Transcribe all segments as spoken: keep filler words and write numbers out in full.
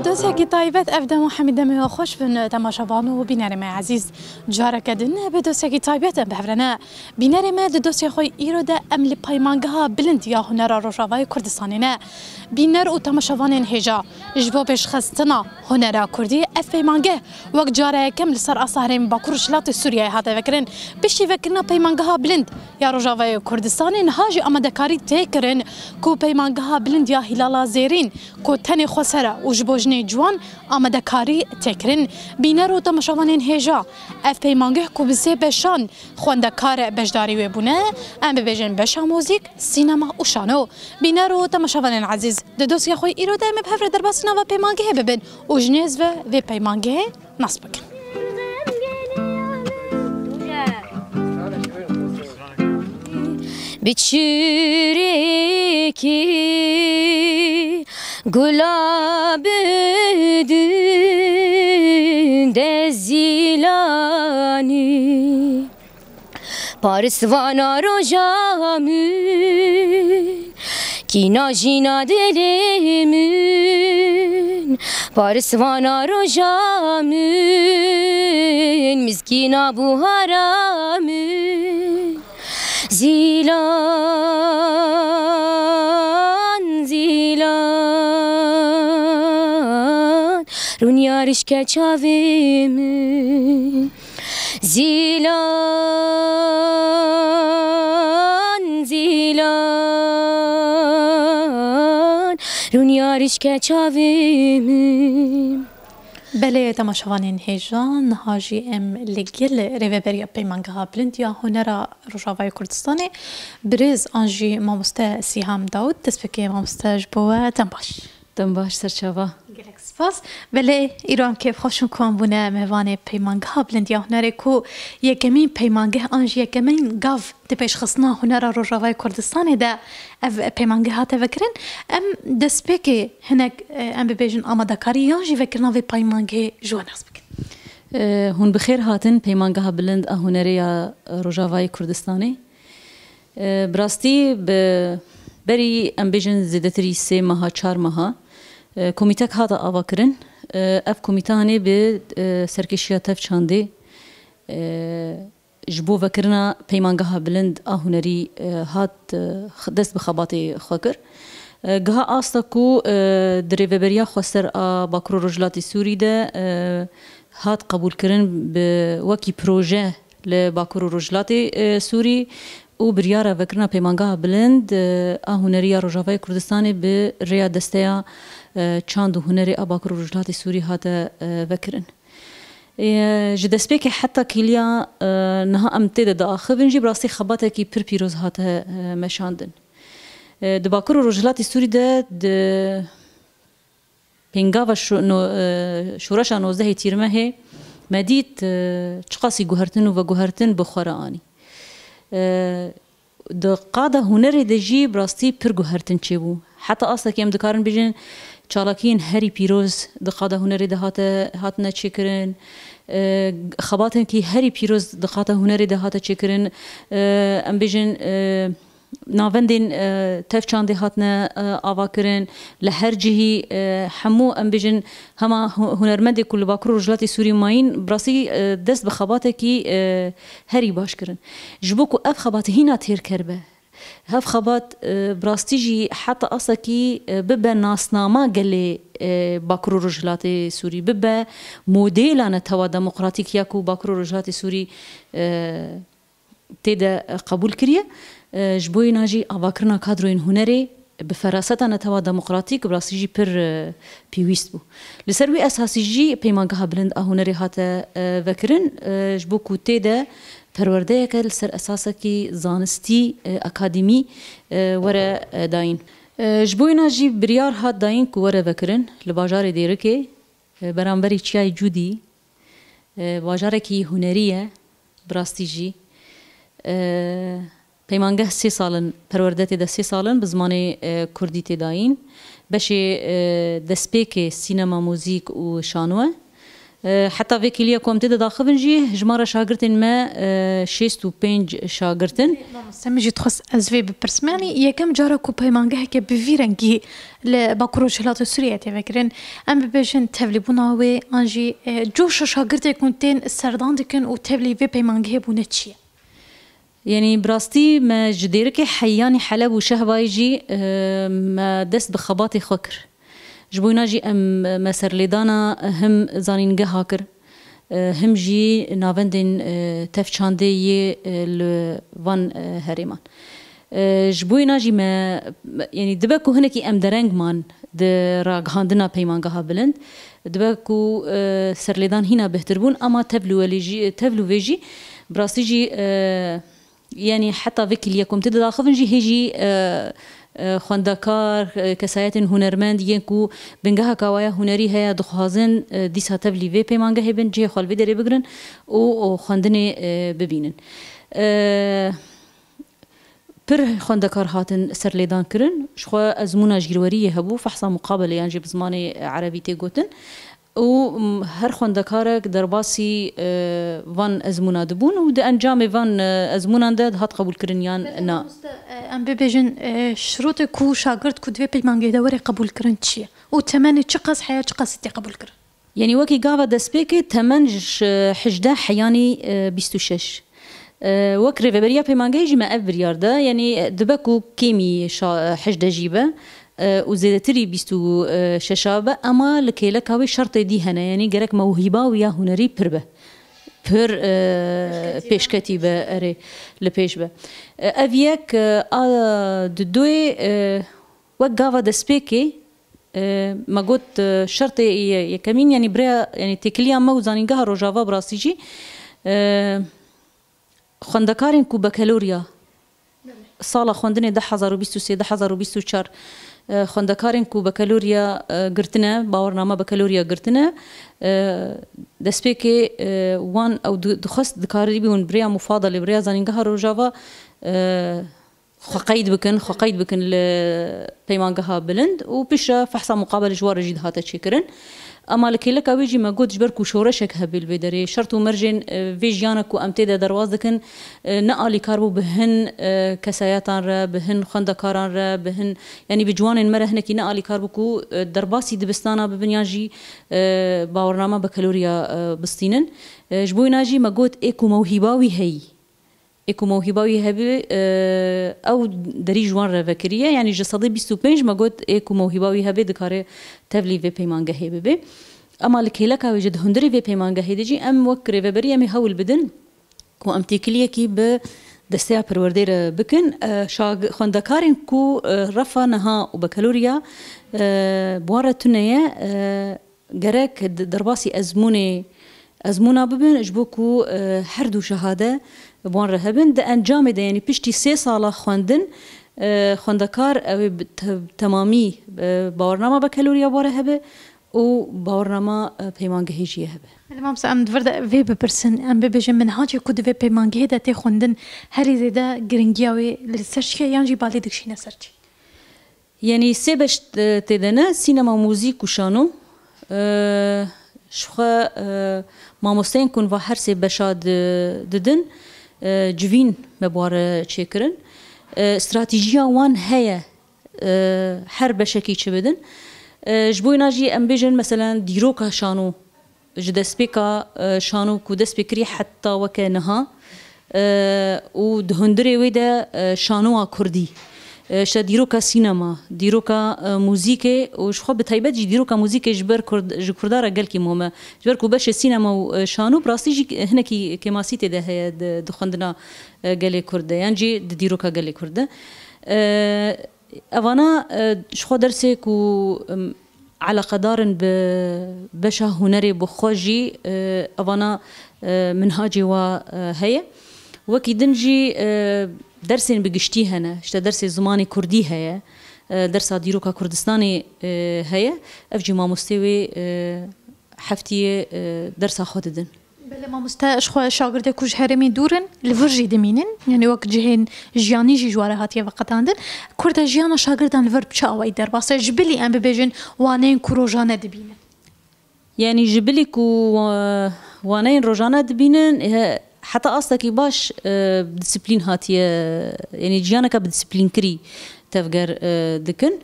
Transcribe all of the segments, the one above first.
Dosyekî taybet ev dem û hemî demê we xweş bin, temaşevan û bînerê me ezîz. Careke din bi dosyekî taybet em bi hev re ne. Bînerê me di dosyê xwe îro de em li Peymangeha Bilind ya Hunera Rojavayê Kurdistanê ne. Bîner û temaşevanên hêja, ji bo pêşxistina hunera kurdî ev peymangeh wek cara yekem li ser asta herêmê Bakur û Rojhilatê Sûriyeyê hate vekirin. Piştî vekirina Peymangeha Bilind ya Rojavayê Kurdistanê niha jî amadekarî tê kirin ku Peymangeha Bilind ya Hîlala Zêrîn ku tenê xweser e û ji bo jinê ciwan amadekarî tê kirin. Bîner û temaşevanên hêja, ev peymangeh ku bi sê beşan xwendekar beşdarî wê bûne, em bibêjin beşa muzîk, sînema û şano. Bîner û temaşevanên ezîz, di dosya xwe îro de em bi hev re derbasî nava peymangehê bibin û ji nêz ve vê peymangehê nas bikin. Bi çirekî gula bidin de zîlanî. Parisvana roja min, kîna jîna dilê min. Parisvana roja min, mizgîna buhara min. Zîlan, zîlan, rûniyarişke çavê min. Zîlan, zîlan, rûniyarişke çavê min. Belê, temaşevanên hêja, niha jî em li gel rêveberiya Peymangeha Bilind ya Hunera Rojavayê Kurdistanê, birêz an jî mamoste Sîham Dawud, dest pê ke mamoste ji bo we dem baş. Dem baş, serçava. Gelek spas. Belê, îro em kêfxweş in ku em bûne mêvanê Peymangeha Bilind ya Hunerê ku yekemîn peymangeh an jî yekemîn gav di pêşxistina hunera Rojavayê Kurdistanê de ev peymangeh hate vekirin. Em destpêkê hinek, e, em bibêjin amadekarî yan jî vekirina vê peymangehê ji we nas bikin. E, hûn bi xêr hatin Peymangeha Bilind a Hunerê ya Rojavayê Kurdistanê. E, bi rastî bi berî em bêjin zêdetirî sê meha, çar meha, e, komîtek hate avakirin. E, ev komîte hanê bi, e, serkêşiya Tev Çandê, e, ji bo vekirina Peymangeha Bilind a Hunerî, e, hat, e, x-, dest bi xebatê xwe kir. E, giha asta ku, e, di Rêveberiya Xweser a Bakur û Rojhilatê Sûrî de, e, hat qebûlkirin bi wekî proje li Bakur û Rojhilatê, e, Sûrî û biryara vekirina Peymangeha Bilind, e, a Hunerî ya Rojavayê Kurdistanê bi rêya Desteya, e, Çand û Hunerê a Bakur û Rojhilatê Sûrî hate, e, vekirin. Ê, ji destpêkê heta kêliya, e, niha em tê de diaxivin jî bi rastî xebatekî pir pîroz hate, e, meşandin. E, di Bakur û Rojhilatê Sûrî de di pêngava şo-, no-, e, şoreşa nozdehê Tîrmehê me dît, e, çiqasî guhertin û veguhertin bi xwe re anî. E, Di qada hunerê de jî bi rastî pir guhertin çêbû. Heta astekî em dikarin bêjin çalakiyên herî pîroz di qada hunerê de hate, hatine çêkirin. E, xebatekî herî pîroz di qada hunerê de hate çêkirin. E, em bêjin, e, navendên, e, Tev Çandê hatine, e, avakirin. Li her cihî, e, hemû em bêjin Hema hu-, hunermendê ku li Bakur û Rojhilatê Sûrî mayîn, bi rastî, e, dest bi xebatekî, e, herî baş kirin. Ji bo ku ev xebat hîna têrker be, ev xebat, e, bi rastî jî heta asekî, e, bibe nasnama gelê, e, Bakur û Rojhilatê Sûrî, bibe modêla netewa demokratîk ya ku Bakur û Rojhilatê Sûrî, e, tê de qebûl kiriye. E, ji bo yîna jî avakirina kadroyên hunerê bi feraseta netewa demokratîk bi rastî jî pir, e, pêwîst bû. Li ser wî esasî jî Peymangeha Bilind a Hunerê hate, e, vekirin, e, ji bo ku tê de perwerdeyeke li ser esasekî zanistî, e, akademî, e, were, e, dayîn. E, ji bo yîna jî biryar hat dayîn ku were vekirin li bajarê Dêrikê, e, beramberî Çiyayê Cûdî, e, bajarekî hunerî ye, bi rastî jî. E, peymangeh sê sal in, perwerde tê de sê sal in, bi zimanê, e, kurdî tê dayîn. Beşê, e, destpêkê sînema, muzîk û şano ye. E, heta vê kêliya ku em tê de daxivin jî, jimara şagirtên me, e, şêst û pênc şagirt in. Mamoste, min jî dixwest ez vê bipirsim. Yanî yekem cara ku peymangeheke bi vî rengî li Bakur Rojhilatê Sûriyeyê tê vekirin, em bibêjin tevlîbûna wê an jî, e, coşa şagirtê ku tên serdan dikin û tevlî vê peymangehê bûne çi ye? Yanî bi rastî me ji dêrikê heyanî Heleb û Şehbayê jî, e, me dest bi xebatê xwe kir. Ji bo wina jî em me serlêdana him zanîngeha kir, e, him jî navendên, e, tev çandê yê, e, li van, e, herêman. E, ji bo wina jî me, yanî dibe ku hinekî em dereng man di ragihandina peymangeha bilind, dibe ku, e, serlêdan hîna bêhtir bûn, ama tevlû welê jî, tevlû vê jî, bi rastî jî, e, Yanî heta vê kiliya ku em tê de daxivin jî hê jî, e, e, xwendekar, e, kesayetên hunermend yên ku bingeha kawaya hunerî heye dixwazin, e, dîsa tevlî vê peymangehê bin, cihê xwe li vê derê bigirin û, û xwendinê, e, bibînin. E, pir xwendekar hatin serlêdan kirin. Ji xwe ezmûna jîrweriyê hebû, fehsa muqabelê yan jî bi zimanê erebî tê gotin. û, m, her xwendekarek derbasî, e, van ezmûna dibûn û di encamê van, e, ezmûnan de dihat qebûlkirin yan na. Mamoste, e, em bibêjin, e, şirûtê ku şagirt ku divê peymangehê de were qebûlkirin çi ye? Û temenê çiqas heye, çiqas tê qebûlkirin? Yanî wekî gava destpêkê temen ji hejdeh heyanî, e, bîst û şeş. E, wek rêveberiya peymangehê jî me ev biryar da. Yanî, e, dibe ku kêmî şa-, e, hejdeh jî be, e, û zêdetirî bîst û şeş be, ema li kêleka wê şertê dî hene. Yanî gerek mewhîba wî ya hunerî pir be. Pir, e, pêşketî be, erê, li pêş be. E, ev yek, e, a, di doyê, e, wek gava destpêkê, e, me got, e, şertê ye-, yekemîn, yanî bi rêya, yanî têkiliya me û Zanîngeha Rojava bi rastî jî, e, xwendekarên ku bekeloriya sala xwendinê du hezar û bîst û sê, du hezar û bîst û çar, e, xwendekarên ku bekeloriya, e, girtine, bawername bekeloriya girtine, e, destpêkê, e, wan ew di-, dixwest dikarîbûn bi rêya mufadalê, bi rêya Zanîngeha Rojava, e, xwe qeyd bikin, xwe qeyd bikin li peymangeha bilind û piştre fehsa muqabelê ji wan re jî dihate çêkirin. Ema li kêleka wê jî me got, ji ber ku şoreşek hebê li vê derê, şert û mercên, e, vê jiyana ku em tê de derbas dikin, e, ne alîkar bû bi hin, e, kesayatan re, bi hin xwendekaran re, bi hin, yanî bi ciwanên me re hinekî ne alîkar bû ku, e, derbasî dibistana bibin yan jî, e, bawername bekeloriya, e, bistînin. E, ji bo wina jî me got, ê ku mewhîba wî heyî, ê ku mewhîba wî hebî, e, ew derî ji wan re vekiriye. Yanî ji sedê bîst û pênc me got, ê ku mewhîba wî hebê dikare tevlî vê peymangehê bibe. Ema li kêleka wê jî, di hundirê vê peymangehê de jî em wek rêveberî em ê hewl bidin ku em têkiliyekî bi desteya perwerdê re bikin. E, şag-, xwendekarên ku, e, refa niha û bekeloriya, e, bi wan re tune ye, e, gerek di-, derbasî ezmûnê, ezmûna bibin, ji bo ku, e, her du şehade bi wan re hebin. Di encamê de, yanî piştî sê sala xwendin, e, xwendekar ew ê bi te-, temamî, e, bawernama bekeloriya bi wan re hebe û bawernama, e, peymangehê jî hebe. Belê mamoste, em di vir de vê bipirsin, em bibêjin minhacê ku di vê peymangehê de tê xwendin, herî zêde giringiya wê li ser çi ye yan jî balê dikişîne ser çi? Yanî sê beş, e, tê de ne, sînema, muzîk û şano. E, ji xwe, e, mamosteyên ku niha her sê beşa di-, didin, e, civîn me bi wan re çêkirin. E, stratejiya wan heye, e, her beşekî çi bidin. E, ji bo wina jî em bêjin, meselen, dîroka şano, ji destpêka, e, şano ku dest pê kirî heta weke niha, e, û di hundirê wê de, e, şanoa kurdî, e, işte dîroka sînema, dîroka, e, muzîkê û ji xwe bi taybet jî dîroka muzîkê ji ber kurd, ji kurda re gelkî muhim e. Ji ber ku beşê sînema û, e, şano bi rastî jî hinekî kêmasî tê de heye di, di xwendina, e, gelê kurd de, yan jî di dîroka gelê kurd de. E, Evana, e, ji xwe dersê ku, em, eleqedar in bi beşa hunerê bi xwe jî, e, evana, e, minhacê wa, e, heye. Wekî din jî, e, dersên bi giştî hene. İşte dersê zimanê kurdî heye. E, dersa dîroka Kurdistanê, e, heye. Ev jî mamostê wê, e, heftiyê, e, dersa xwe didin. Belê mamoste, ji xwe şagirdê ku ji herêmê dûr in, li vir jî dimînin. Yanî wek cihên jiyanî jî ji wan re hatiye veqetandin. Kurda jiyana şagirdan li vir bi çi awayî derbas e? Ji bilî em bibêjin waneyên ku rojane dibînin. Yanî ji bilî ku wa-, waneyên rojane dibînin, he-, heta astekî baş, e, disiplîn hatiye, yanî jiyaneke bi disiplînkirî tevger, e, dikin.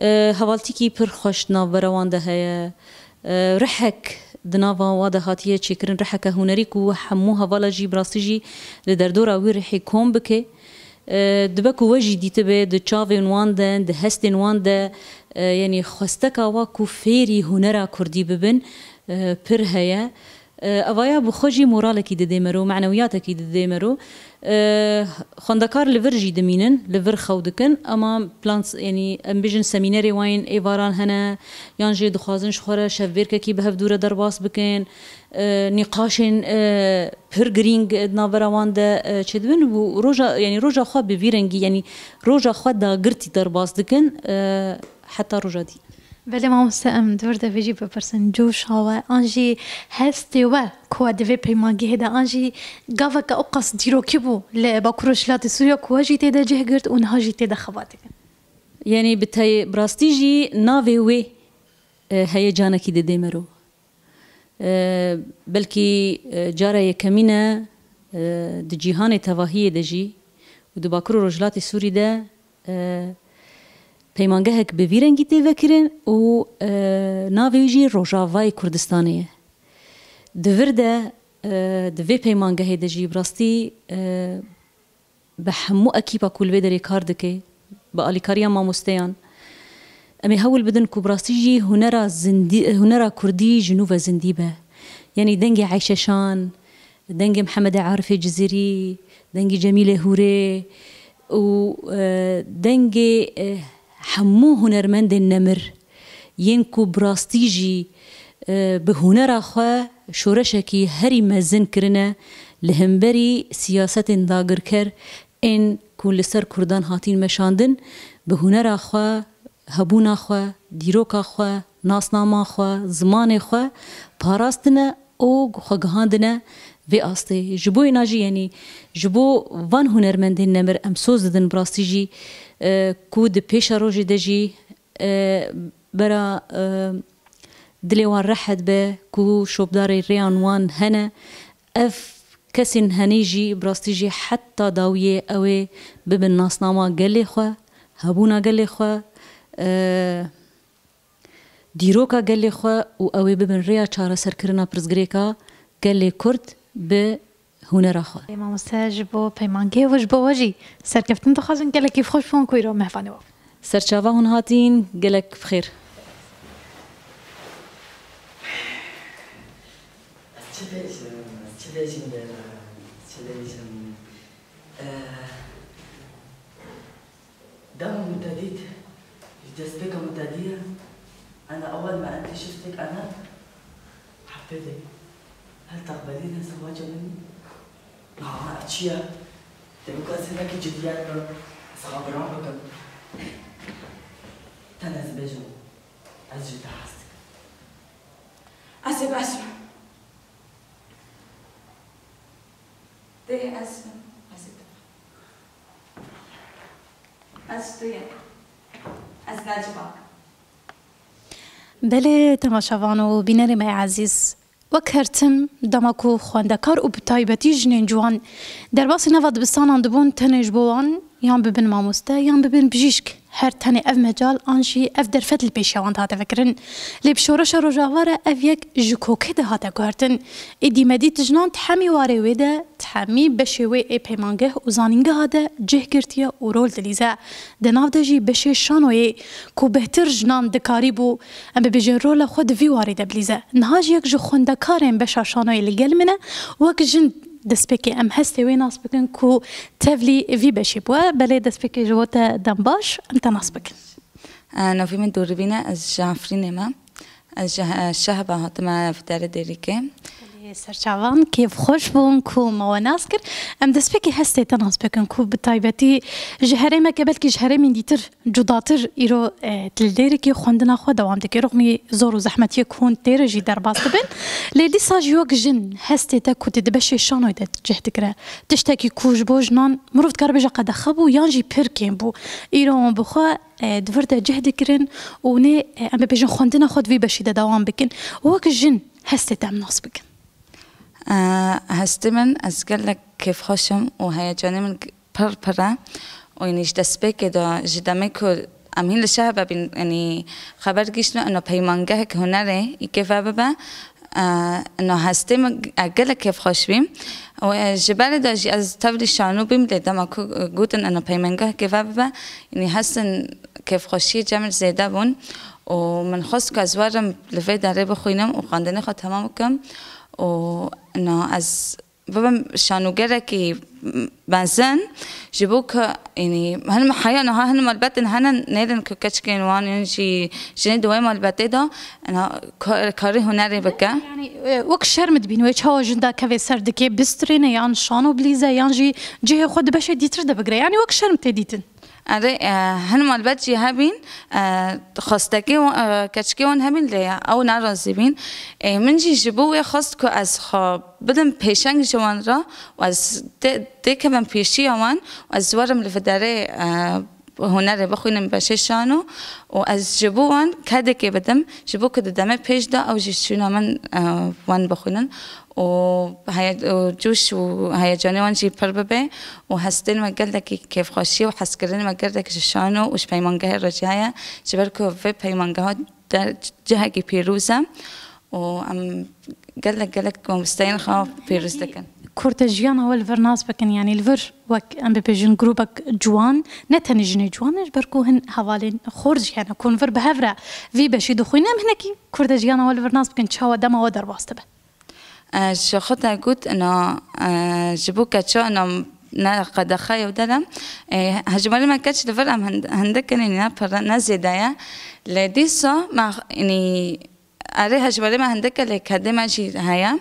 E, hevaltîkî pir xweş di navbera wan de heye. E, rihek di nava wa de hatiye çêkirin, riheke hunerî ku hemû hevala jî bi rastî jî li derdora wî rihê kom bike. E, dibe ku we jî dîtibe di çavên wan de, di hestên wan de, e, yanî xwesteka wa ku fêrî hunera kurdî bibin, e, pir heye. E, evaya bi xwe jî moralekî didê mero, manewiyatekî didê mero. E, xwendekar li vir jî dimînin, li vir xew dikin, ama plan, yanî em bêjin semînerê wan ên êvaran hene, yan jî dixwazin ji xwe re şevbêrkekî bi hevdû re derbas bikin. E, nîqaşên, e, pir girîng di navbera wan de, e, çêdibin û roja, yanî roja xwe bi vî rengî, yanî roja xwe dagirtî derbas dikin, e, heta roja dî. Belê mamoste, em di vir de vê jî bipirsin, coşa we an jî hestê we ku we di vê peymangehê de an jî gaveke ew qas dîrokî bû li Bakur Rojhilatê Sûriya ku we jî tê de cih girt û niha jî tê de xebat dikin? Yanî bi tey-, bi rastî jî navê wê, e, heyecanekî didê mero. E, belkî, e, cara yekemîn e, e, di cîhanê tevahiyê de jî û di Bakur û Rojhilatê Sûrî de, e, peymangehek bi vî rengî tê vekirin û, e, navê wî jî Rojavayê Kurdistanê ye. Di vir de, e, di vê peymangehê de jî bi rastî, e, bi hemû ekîpa ku li vê derê kar dike, bi alîkariya mamosteyan, em ê hewl bidin ku bi rastî jî hunera zindî, hunera kurdî ji nû ve zindî be. Yanî dengê Eyşe Şan, dengê Mihemedê Arifê Cizîrî, dengê Cemîlê Hûrê û, e, dengê, e, hemû hunermendên nemir yên ku bi rastî jî, e, bi hunera xwe şoreşekî herî mezin kirine li hemberî siyasetên dagirker ên ku li ser Kurdan hatîn meşandin, bi hunera xwe, hebûna xwe, dîroka xwe, nasnama xwe, zimanê xwe parastine û xwe gihandine vê astê. Ji bo êna jî, yanî ji bo van hunermendên nemir em soz didin bi rastî jî, e, ku di pêşerojê de jî e, bera, e, dilê wan rehet be ku şopdarê rêyan wan hene. Ev kesên henê jî bi rastî jî heta dawiyê ew ê bibin nasnama gelê xwe, hebûna gelê xwe, e, dîroka gelê xwe û ew ê bibin rêya çareserkirina pirsgirêka gelê Kurd bi hunera xwe. Ê mamoste, ji bo peymangê û ji bo we jî serkeftin dixwazin, gelek kêfxweş bûn ku îro mehvanê we bûn. Serçava hûn hatîn, gelek bi xêr. Ez çi bêjim, ez çi bêjim bêra, ez çi bêjim? Eh, Dema min te dît, ji destpêka min te dî ye. Ana ewel me enkî şiftek ana, hepê de. Hel teqbelî ne zewaca min. Aha, çi ye? Te bika ez hinekî cidiyet bim, ez xabiran bikim. Tenê ez bêjim, ez ji te hez dikim. Ez ê behs bim. Tê ez bim, ez ê te bim. Ez tu ye. Ez ne civak. Belê, temaşevan û bînerê me ezîz, wek her tim, dema ku xwendekar û bi taybetî jinên ciwan derbasî nava dibistanan dibûn, tenê ji bo wan yan bibin mamoste, yan bibin bijîşk, her tenê ev mecal an jî ev derfet li pêşiya wan dihate vekirin. Lê bi şoreşa Rojava re ev yek ji kokê dihate guhertin. Êdî me dît jinan di hemî warê wê de, di hemî beşê wê ê peymangeh û zanîngeha de cih girtiye û rol dilîze. Di nav de jî beşê şanoyê ku bêhtir jinan dikarîbû, em bibêjin, rola xwe di vî warê de bilîze. Niha jî yek ji xwendekarên beşa şanoyê li gel min e. Wek jin destpêkê em hestê wê nas bikin ku tevlî vî beşê bûye. Belê, destpêkê ji bo te dem baş, em te nas bikin. E, navê min Dorîbîn e, ez ji Efrînê me. Ez ji, e, Şehba hatime vî derê Dêrikê. Serçavan kêfxweş bûn ku me we nas kir. Em destpêkê hestê te nas bikin ku bi taybetî ji herêmeke, belkî ji herêmên dîtir cudatir, îro, e, li Dêrikê xwendina xwe dewam dike. Rixmî zor û zehmetiyê ku hûn têre jî derbas dibin. Lê dîsa jî wek jin hestê te ku tu di beşê şanoyê de cih digire. Tiştekî ku ji bo jinan mirov dikare bêje qedexe bû yan jî pir kêm bû. Îro wan bi xwe, e, di vir de cih dikirin û nê, e, em bibêjin xwendina xwe di vî beşî de dewam bikin. Wek jin hestê te em nas bikin. Hestê min, ez gelek kêfxweş im û heyecanê min pir pir e. Û yanî ji destpêkê de, ji demê ku em hîn li şehir bibîn, yanî xeber gihîştine ino peymangehek hunerê îkê vebibe. Ino hestê min, e, gelek kêfxweş bîm. Û, e, ji berê de jî ez tevlî şano bîm, lê dema ku, e, gotin ino peymangehekê vebibe, yanî hestin kêfxweşiyê cem zêde bûn. Û min xwest ku ez werim li vê derê bixwînim û xwendinê xwe temam bikim. Û ino ez bibim şanogerekî mezin, ji bo ku, yanî, hin heya niha hin malbetin hene nêrin ku keçikên wan yan jî jinê di wê malbetê de, ina, ka-, karî hunerê bike. Yanî, e, wek şerm dibîn wê çawa jin dakevê ser dikê, bistrêne yan şano bilîze yan jî cihê xwe di beşê dîtir de bigire. Yanî wek şerm tê dîtin. Erê, e, hin malbet jî hebîn, e, xwestekê wan, e, keçikê wan hebîn lê ew nerazî bîn. E, min jî ji bo wê xwest ku ez xwe bidim pêşeng ji wan re û ez tê-, têkevim pêşiya wan û ez werim li vê derê, e, hunerê bixwînim beşê şano û ez ji bo wan kedekê bidim, ji bo ku di demê pêş de ew jî şûna min, e, wan bixwînin. û heye-, û cûş û heyecanê wan jî pir bibe û hestên me gelekî kêfxweşî û hezkirinê me gelek ji şano û ji peymangehê re jî heye, ji ber ku vê peymangeha de-, cihekî pîroz e û em gelek gelek mamosteyên xwe pîroz dikin. Kurte jiyana we li vir nas bikin, yanî li vir wek em bibêjin grûbek ciwan, ne tenê jinê ciwan e, ji ber ku hin hevalên xort jî hene ku li vir bi hev re vî beşî dixwînin, em hinekî kurte jiyana we li vir nas bikin, çawa dema we derbas dibe. E, ji xwe te got, ina, e, ji bo keça, ina, ne qedexe ye, der e. E, hejmarê me keç li vir em hind-, hindik in, ne pir, ne zêde ye. Lê dîsa me, inî, erê, hejmarê me hindik e, lê kedê me jî heye.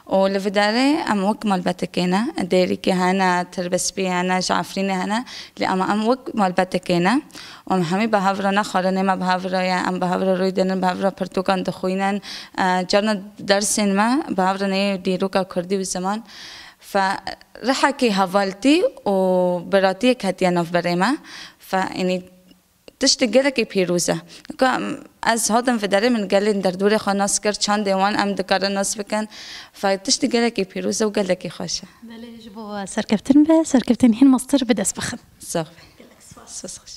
Û li vê derê em wek malbetekê ne, Dêrikê hene, Tirbispî hene, ji Efrînê hene. Lê ama em wek malbetekê ne. Û em hemî bi hev re ne, xwarinê me bi hev re ye, em bi hev re rûy dinin, bi hev re pirtûkan dixwînin. E, carna dersên me bi hev re neyê dîroka kurdî û ziman. Fe rihekî hevaltî û biratiyek hetiye navberê me. Fe, yanî, tiştê gelekî pîroz e. Ka, em, ez hatim vê derê, min gelên derdorê xwe nas kir, çandê wan em dikarin nas bikin. Fe tiştê gelekî pîroz e û gelekî xweş e. Belê, ji bo serkeftin be, serkeftin hîn mestir bi dest bixin. Sax be. Spas xweş.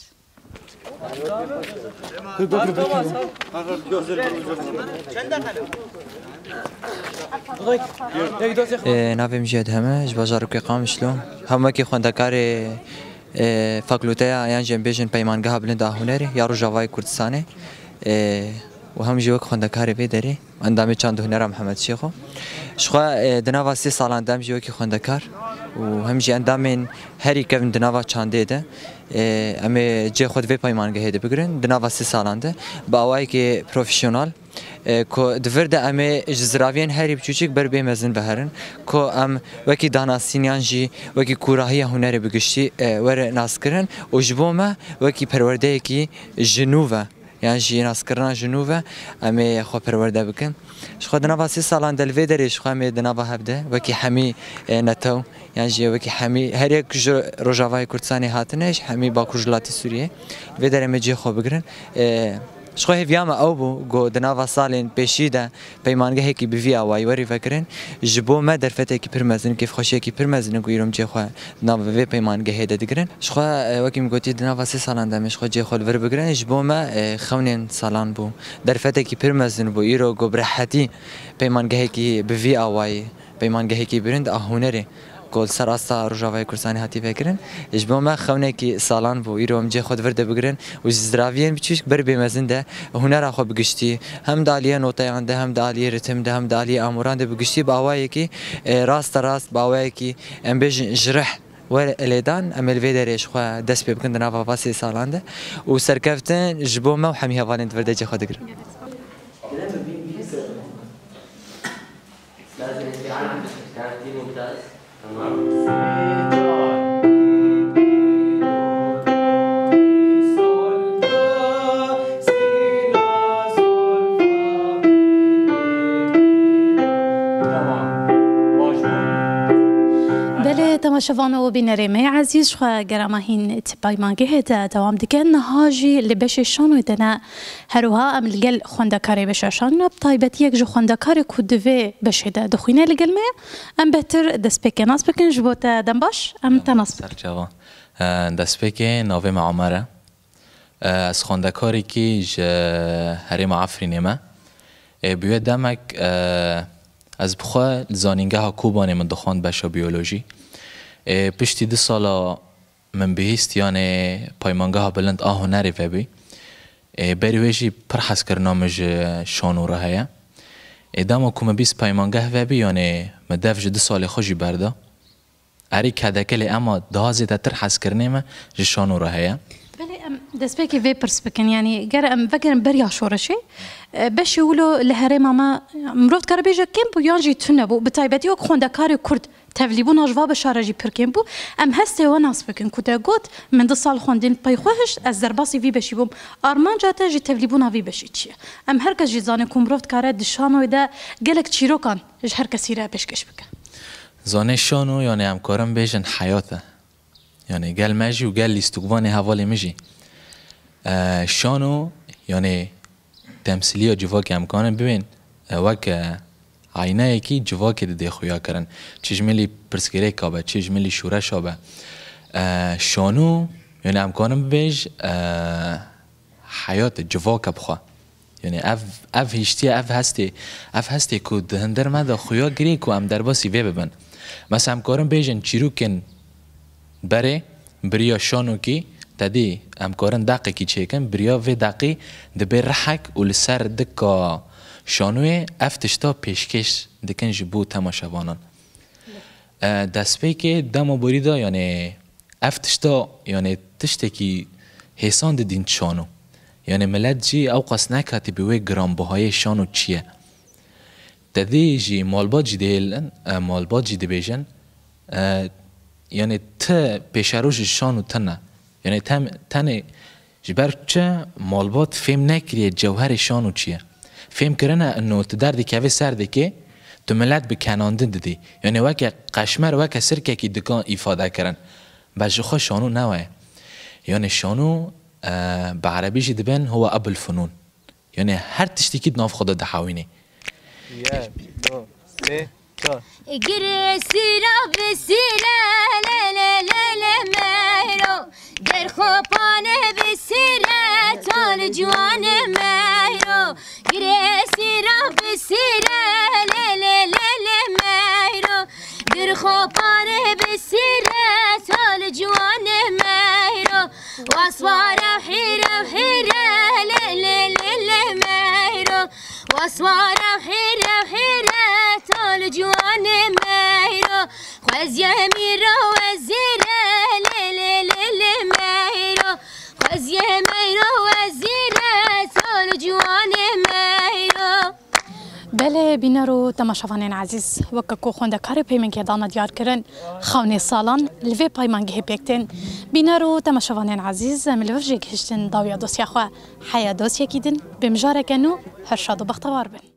Ê, navê min jî Edhem e, ji bajarokê Qamişlo. Hem wekî xwendekarê, ê, fakulteya yan jî em bêjin Peymangeha Bilind a Hunerê ya Rojavayê Kurdistanê. Ê, û hem jî wek xwendekarê vê derê, endamê Çand û Hunera Mihemed Şêxo. Ji xwe, e, di nava sê salan de em jî wekî xwendekar û hem jî endamên herî kevn di nava çandê de, e, em ê cihê xwe di vê peymangehê de bigirin. Di nava sê salan de bi awayekî profesyonel, e, ku di vir de em ê ji ziraviyên herî biçûçik ber bê mezin ve herin, ku em wekî danasîn yan jî wekî kûrahiya hunerê bi giştî, e, were naskirin û ji bo me wekî perwerdeyekî ji nû ve yan jî naskirina ji nû ve em ê xwe perwerde bikin. Ji xwe di nava sê salan de li vê derê ji xwe em ê di nava hev de wekî hemî, e, netew yan jî wekî hemî her yek ji Rojavayê Kurdistanê hatine, ji hemî Bakur Welatî Sûriyê li vê derê em ê cihê xwe bigirin. E, ji xwe hêviya me ew bû ku di nava salên pêşî de peymangehekî bi vî awayî werî vekirin. Ji bo me derfetekî pir mezin, kêfxweşiyekî pir mezin e ku îro em cihê xwe di nav vê peymangehê de digirin. Ji xwe, e, wekî min gotî, di nava sê salan de em ê ji xwe cihê xwe li vir bigirin. Ji bo me, e, xewnên salan bû. Derfetekî pir mezin bû. Îro ku bi rehetî peymangehekî bi vî awayî, peymangehekî bilind a hunerê ku li ser asta Rojavayê Kurdistanê hatî vekirin, ji bo me xewnekî salan bû. Îro em cihê xwe di vir de bigirin û ji ziraviyên biçûçik ber bê mezin de hunera xwe bi giştî, hem di aliyê noteyan de, hem di aliyê ritim de, hem di aliyê amoran de bi giştî bi awayekî, e, rasterast, bi awayekî, em bêjin, ji rih were lêdan, em ê li vê derê ji xwe dest pê bikin di nava va sê salan de û serkeftin ji bo me û hemî hevalên di vir de cihê xwe digirin. Mumtaz. Tamam. Si, do, re, mi, do, re, mi, sol, do, si, la, sol, fa, mi, re, mi, do. Tamam. Baş bû. Belê, temaşevan û bînerê me yê ezîz, ji xwe gera me hîn di peymangehê de dewam dike. Niha jî li beşê şanoyê de ne. Her wiha em li gel xwendekarê beşa şanî ne, bi taybetî yek ji xwendekarê ku di vê beşê de dixwîne li gel me ye. Em bêhtir destpêkê nas bikin, ji bo te dem baş, em te nas bikin. Serçava. E, destpêkê navê me Omer e. E, ez xwendekarekî ji herêma Efrînê me. E, bi wê demek, e, ez bi xwe li zanîngeha Kobanê min dixwend beşa biyolojî. E, piştî du sala min bihîst, yanê peymangeha bilind a hunerê vebî. Ê, berî wê jî pir hezkirina min ji şano re heye. Ê, dema ku min bîst peymangeh vebî, yanê min dev ji du salê xwe jî berda. Erî kedeke lê ema daha zêdetir hezkirinê min ji şano re heye. Belê, em destpêkê vê pirs bikin, yanî ger em vegerin beriya şoreşê, e, beşê wilo li herêma me mirov dikare bêje kêm bû yan jî tune bû, bi taybetî wek xwendekarê Kurd. Tevlîbûna ji va beşa re jî pir kêm bû. Em hestê we nas bikin ku te got, min du sal xwendin pey xwe hişt, ez derbasî vî beşî bûm. Armanca te ji tevlîbûna vî beşî çi ye? Em her kes jî dizane ku mirov dikare di şanoyê de gelek çîrokan ji her kesî re pêşkêş bike. Zanê şano, yanê em karin bêjin heyat e. Yanê gel me jî û gel lîstikvanê hevalê min jî. E, şano, yanê temsîliya civakê em karin bibên, e, weke, e, eynayekî civakê didê xuya kirin. Çi ji milî pirsgirêka be, çi ji milî şûreşa be. E, şano, yanê em karin bibêj, e, heyat e, civak e bi xwe. Yanê ev, ev hiştiye, ev hestê, ev hestê ku di hundir me de xuya girê ku em derbasî vê bibin. Mesela em karin bêjin çîrokên berê, biriya şanokî, te dî em karin deqekî çêkin, biriya vê deqî dibê rihek û li ser dika şanoyê ev tişta pêşkêş dikin ji bo temaşevanan. E, destpêkê dema borî de, yanê ev tişta, yanê tiştekî hêsan didîn şano. Yanê milet jî ew qas nekatî bi wê giranbihayê şano çi ye. Te dî jî malbat jî dihêlin, e, malbat jî dibêjin, e, yanê ti pêşeroj ji şano tune. Yanê tem-, tenê ji ber çi malbat fêm nekiriye cewherê şano çi ye. Fêm kirine ino tu derdikevê ser dikê, tu milet bi kenandin didî. Yanê weke qeşmer, weke sirkekî dikan îfade kirin. Bes ji xwe şano ne we ye. Yanê şano, e, bi erebî jî dibên huwa ebul funûn. Yanê her tiştekî di nav xwe de dihewînê. Yek, du, sê, çar. Girê sîra bi sîre, lê, lê, lê, lê, meyro. Derxopane bi sîre, tol ciwane meyro. Girê sîra bi sîre, lê, lê, lê, lê, meyro. Girxopane bi sîre, tol ciwane meyro. Waswara hîre hîre, lê, lê, lê, lê, meyro. Waswara hîre hîre, tol ciwane meyro. Xweziyê mîro wezîre, lê, lê, lê, lê, meyro. Xweziyê meyro wezîre, tol ciwane meyro. Belê, bîner û temaşevanên ezîz, weke ku xwendekarê peymengê dana diyar kirin, xewnê salan li vê peymangehê pêk tên. Bîner û temaşevanên ezîz, em li vir jê gihiştin dawiya dosya xwe. Heya dosyekî din, bi mijareke nû, her şad û bextewar bin.